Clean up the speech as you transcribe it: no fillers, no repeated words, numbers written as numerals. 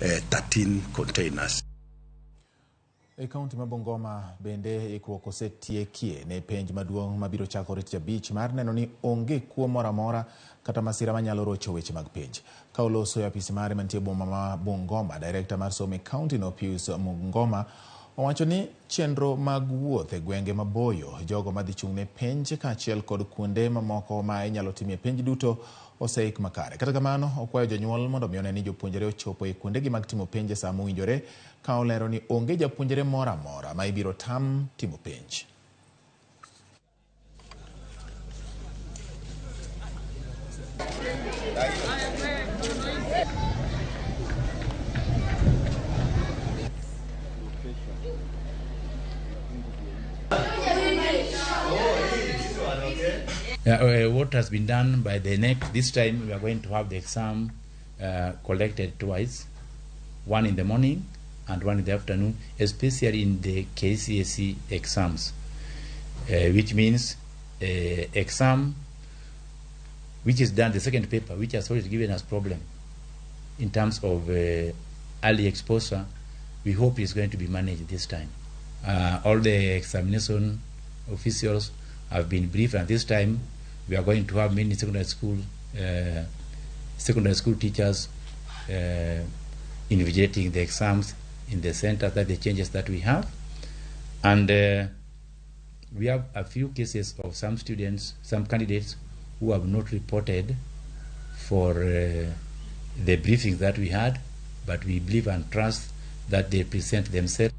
13 containers. E kaunti ma Bungoma bende ikruok osetiekie ne penj maduong' mabiro chakore tich abich mar neno ni onge kuo moro amora kata masira manyalo rocho weche mag penj. Ka oloso e apisi mare mantie boma ma Bungoma, direkta mar somo e kaunti no Pius Mungoma owacho ni chenro mag wuoth e gwenge maboyo, jogo madhi chung' ne penj kaachiel kod kuonde mamoko ma inyalo timie penj duto oseik makare. Kata kamano, okwayo jonyuol mondo mi one ni jopuonjre ochopo e kuondegi mag timo penj e saa mowinjore ka olero ni onge japuonjre moro amora ma ibiro tam timo penj. What has been done by the KNEC, this time we are going to have the exam collected twice, one in the morning and one in the afternoon, especially in the KCSE exams, which means exam which is done, the second paper, which has always given us problem in terms of early exposure, we hope is going to be managed this time. All the examination officials have been briefed, and this time we are going to have many secondary school teachers invigilating the exams in the center. That the changes that we have, and we have a few cases of some students, some candidates who have not reported for the briefings that we had, but we believe and trust that they present themselves.